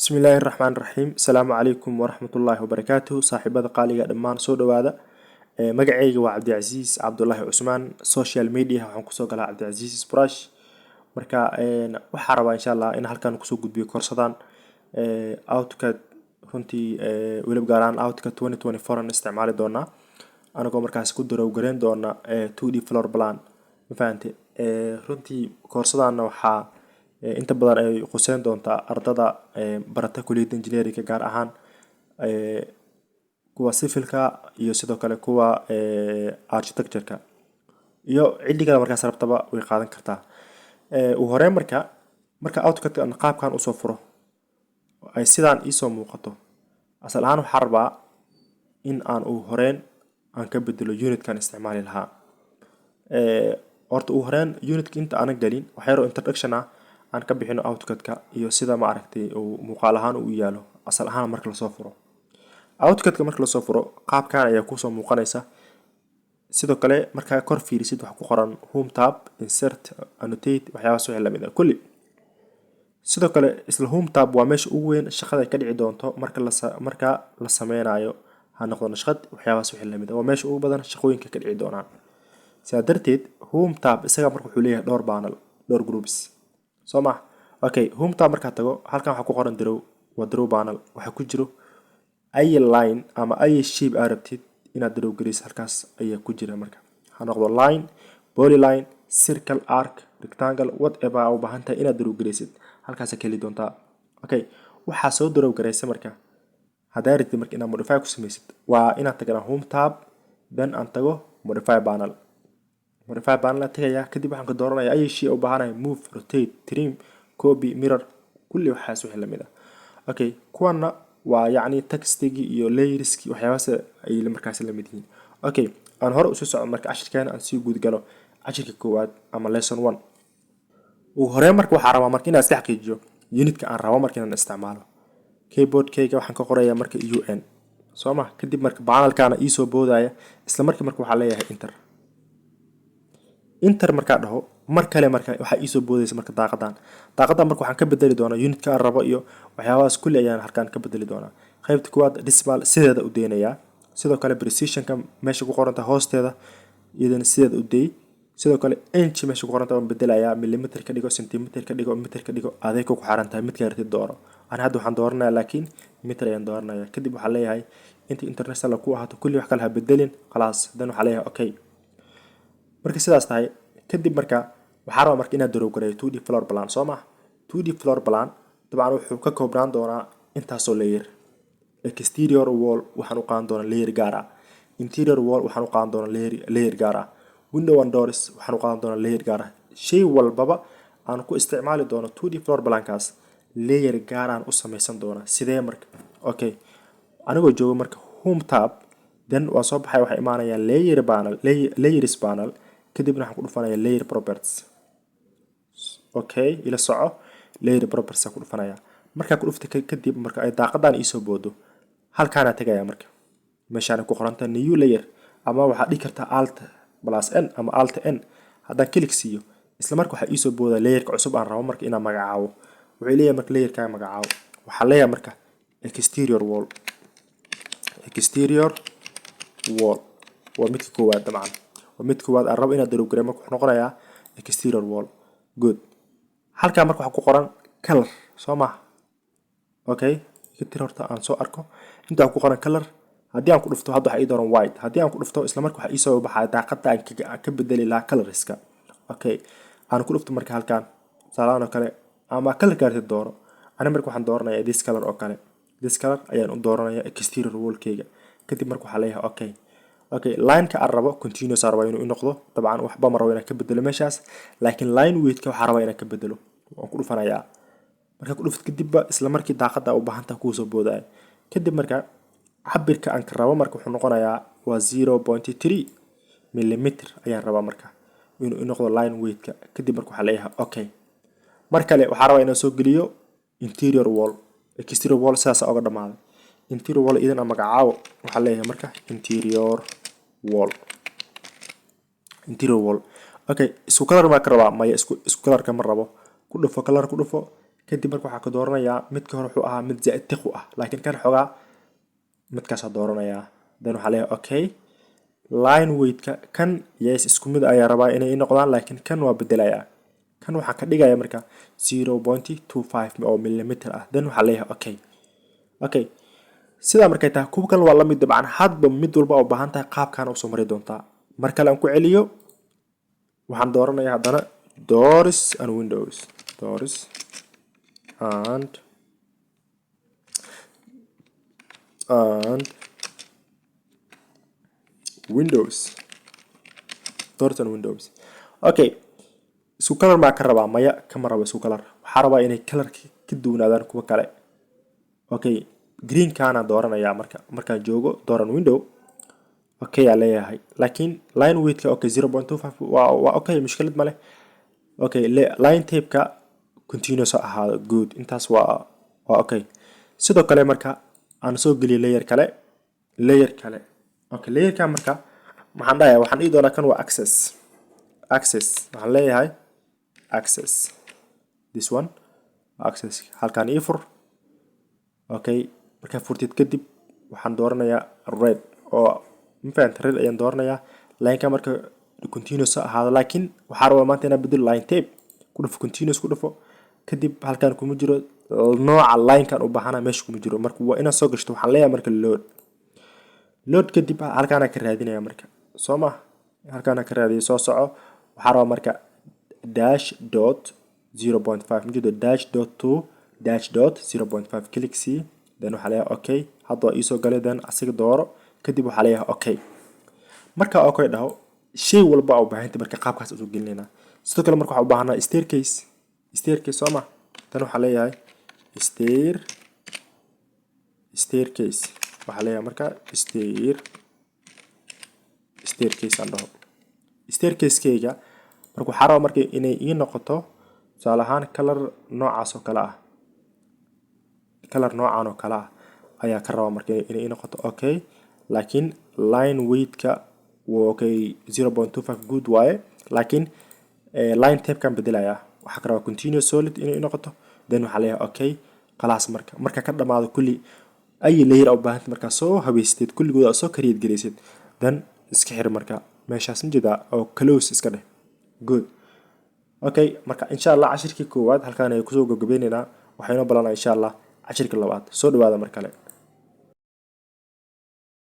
Bismillaahi Raxmaani Raxiim. Asalaamu calaykum waraxmatullaahi wabarakaatuhu. Saaxiibada qaaliga dhammaan, soo dhawaada. Magacayga waa Cabdicasiis Cabdulaahi Cusmaan. Social media waxaan kusoo galaa Cabdicasiis Brush. Marka waxaa rabaa, insha Allah, in halkan kusoo gudbiyo koorsadan AutoCAD. Runtii weliba gaar ahaan AutoCAD 2024 aan isticmaali doonaa, anagoo markaas ku draw gareyn doona 2D floor plan. Ma fahante? Runtii koorsadana waxaa inta badan ay quseyn doontaa ardada barata kuliyadda engineering, gaar ahaan kuwa civilka iyo sidoo kale kuwa architecture-ka, iyo ciddi kale markaas rabtaba way qaadan kartaa. Ugu horeyn marka AutoCAD aan qaabkan usoo furo, ay sidaan iisoo muuqato, asal ahaan waxaa rabaa in aan ugu horeyn aan ka bedelo unitkan isticmaali lahaa. Horta ugu horeyn unitka inta aanan gelin, wax yar oo introduction ah aan ka bixino AutoCAD-ka iyo sida, ma aragtay, uu muuqaal ahaan u yaalo. Asal ahaan marka lasoo furo AutoCAD-ka, marka lasoo furo, qaabkan ayaa kusoo muuqanaysa. Sidoo kale markaa kor fiirisid, waxaa ku qoran Home tab, Insert, Annotate, waxyaabahaas wixii lamid ah kulli. Sidoo kale isla Home tab waa meesha ugu weyn shaqada ay ka dhici doonto marka la sameynayo, ha noqdo nashqad, waxyaabahaas wixii lamid ah, waa meesha ugu badan shaqooyinka ka dhici doonaan. Sidaa darteed Home tab isaga marka wuxuu leeyahay dhowr panel, dhowr groups, soo ma? Okay, Home tab markaa tago, halkan waxaa ku qoran Draw. Waa Draw panel. Waxaa ku jiro ay line ama ay shape aa rabtid inaad draw gareyso, halkaas ayaa ku jira. Marka ha noqdo line, polyline, circle, arc, rectangle, whatever aa u baahan tahay inaad draw gareysid, halkaasa ka heli doontaa. Okay, waxaa soo draw gareysa marka haddaa rabtid marka inaad modify ku sameysid, waa inaad tagnaa Home tab, then aan tago Modify panel. Modify panel aan tagayaa, kadib waxaan ka dooranayaa ay shay u baahanahay: move, rotate, trim, copy, mirror, kulli waxaas wixii lamid ah. Okay, kuwana waa yacni textigii iyo layerskii, waxyaabahaas ay markaas la mid yihiin. Okay, aan hore usii socon marka cashirkeena, aan sii guud galo cashirka koowaad ama lesson one. Ugu horeyn marka waxaa rabaa marka inaan iska xaqiijiyo unitka aan rabo marka inaan isticmaalo. Keyboardkayga waxaan ka qorayaa marka UN, soo ma? Kadib marka panelkaana iisoo boodaya isla markii. Marka waxaa leeyahay enter. Enter markaa dhaho, mar kale marka waxaa iisoo boodaysa marka daaqadan. Daaqadan marka waxaan ka bedeli doonaa unitka aan rabo iyo waxyaabahaas kulli ayaan halkaan ka bedeli doonaa. Qaybta koowaad decimal sideeda u deynayaa. Sidoo kale precisionka meesha ku qoranta hoosteeda iyadana sideeda u dey. Sidoo kale inch meesha ku qoranta waan bedelayaa. Millimeter ka dhigo, centimeter ka dhigo, meter ka dhigo, adeeg ku xaran tahay, midka rabtid dooro. Ani hadda waxaan dooranayaa laakiin meter ayaan dooranaya. Kadib waxaan leeyahay inta international ku ahaato kulli, wax kale ha bedelin. Khalaas, dan waxaa leeyahay okay. Marka sidaas tahay kadib, marka waxaa rabaa marka inaad draw gareeyo 2D floor plan, soo ma? 2D floor plan dabcan wuxuu ka koobnaan doonaa intaasoo layer. Exterior wall waxaan u qaadan doonaa layer gaar ah, interior wall waxaan u qaadan doonaa layer gaar ah, window and doors waxaan u qaadan doonaa layer gaar ah. Shay walbaba aan ku isticmaali doono 2D floor plankaas, layer gaar aan u samaysan doonaa. Sidee marka? Okay, anigoo joogo marka Home tab, then waa soo baxay, waxaa imaanayaa layer panel, layers panel. Kadibna waxaan ku dhufanayaa layer properties. Okay, ila soco. Layer properties ku dhufanaya. Markaa ku dhufta kadib, marka ay daaqadan iisoo boodo, halkaana tegaya marka meeshaan ku qoranta new layer, ama waxaad dhihi kartaa Alt plus N ama Alt N. Haddaan click siiyo, isla marka waxaa iisoo booda layerka cusub aan rabo marka inaan magacaabo. Wuxuu leeyahay marka layerkaaga magacaabo. Waxaa leeyahay marka exterior wall. Exterior wall waa midka koowaad. Dabcan waa midka koowaad aan rabo inaad draw gareeyo. Marka wuxuu noqonayaa exterior wall. Good. Halkaa marka waxaa ku qoran color, soo maha? Okay, tir horta aan soo arko inta ku qoran color. Haddii aan ku dhufto, hadda waxaa ii dooran white. Haddii aan ku dhufto, isla marka waxaa iisoo baxaya daaqada aan ka bedeli lahaa colorska. Okay, aan ku dhufto marka halkan tusaalahaan oo kale, ama colorka rabtid dooro. Ani marka waxaan dooranayaa this color oo kale. This color ayaan u dooranaya exterior wallkayga. Kadib marka waxaa leeyahay okay. Okay, lineka aan rabo continuous aan rabaa inuu i noqdo. Dabcan waxba ma rabo inaan ka bedelo meeshaas, laakiin line weightka waxaa rabaa inaan ka bedelo. Waan ku dhufanayaa. Markaa ku dhuftid kadibba, isla markii daaqada u baahan tahay kuu soo boodaya. Kadib marka cabirka aan ka rabo marka wuxuu noqonayaa waa 0.3 millimeter ayaan rabaa marka inuu i noqdo line weightka. Kadib marka waxaa leeyahay okay. Mar kale waxaa rabaa inaan soo geliyo interior wall. Exterior wall sidaas oga dhamaaday. Interior wall idan aan magacaabo, waxaa leeyahay marka interior wall. Interior wall, okay. Isku color maa ka rabaa? Maya, isku colorka ma rabo. Ku dhufo color, ku dhufo. Kadib marka waxaa leeyahay interior wall. Kadib marka waxaa ka dooranayaa midka hore, wuxuu ahaa mid zaaid thick u ah, laakiin kan xogaa midkaasaa dooranayaa. Then waxaa leeyahay okay. Line weightka kan, yes, isku mid ayaa rabaa inay ii noqdaan, laakiin kan waa bedelayaa. Kan waxaa ka dhigaya marka 0.25 oo millimeter ah. Then waxaa leeyahay okay. Sidaa markay tahay, kuwa kale waa lamid dabcan. Hadba mid walba oo baahan tahay qaabkan usoo mari doontaa. Mar kale aan ku celiyo, waxaan dooranayaa haddana doors and windows, doors and windows, doors and windows. Okay, isku color maa ka rabaa? Maya, kama rabo isku color. Waxaa rabaa inay colorka ka duwanaadaan kuwa kale. Okay, greenkaana dooranayaa marka markaan joogo door and window. Okay aa leeyahay, laakiin line weightka, okay, 0.25 waa okay, mushkilad male. Okay, line typeka continuous ha ahaado. Good, intaas waa okay. Sidoo kale marka aan soo geliyo layer kale, layer kale. Okay, layerka marka maxaan dhahayaa? Waxaan dhihi doonaa kan waa access. Access waxaan leeyahay, access, this one access. Halkaan ii fur. Okay, markaa furtid kadib waxaan dooranayaa red oo ma fahanta? Red ayaan dooranayaa. Lineka marka continuous ha ahaado, laakiin waxaa rabaa maanta inaan bedelo line type. Ku dhufo continuous, ku dhufo. Kadib halkaan kuma jiro nooca linekan u baahana, meesha kuma jiro. Marka waa inaad soo gashto. Waxaan leeyahay marka load. Load kadib halkaana ka raadinaya marka, soo ma? Halkaana ka raadiyay. Soo soco. Waxaa rabaa marka dash dot 0.5, majeedo? Dash dot two dash dot 0.5. Click c, then waxaa leeyahay okay. Hadda waa iisoo galay. Then asiga dooro. Kadib waxaa leeyahay okay. Marka okay dhaho, shay walba u baahantay marka qaabkaas usoo gelinaynaa. Sidoo kale marka waxaa u baahanaa staircase. Staircase, soo ma? Tan waxaa leeyahay staircase. Waxaa leeyahay marka staircase aan dhaho. Staircase-kayga marka waxaa rabaa marka inay ii noqoto, tusaale ahaan, color noocaas oo kale ah. Color noocan oo kale ah ayaa ka rabaa marka inay ii noqoto. Okay, laakiin line weight-ka, okay, 0.25, good waaye, laakiin line type-kan bedelayaa. Waxaa ka rabaa continuous solid inay ii noqoto. Then waxaa leeyahay okay, khalaas. Marka ka dhamaado kulli ay layer u baahantay, markaa soo habaysteed kulligood aad soo create garaysid, then iska xir marka meeshaas, ma jeedaa? Oo close iska dheh. Good. Okay, marka insha Allah cashirkii koowaad halkaan ay kusoo gabagabeyneynaa. Waxaynu balanaa insha Allah cashirka labaad. Soo dhawaada mar kale.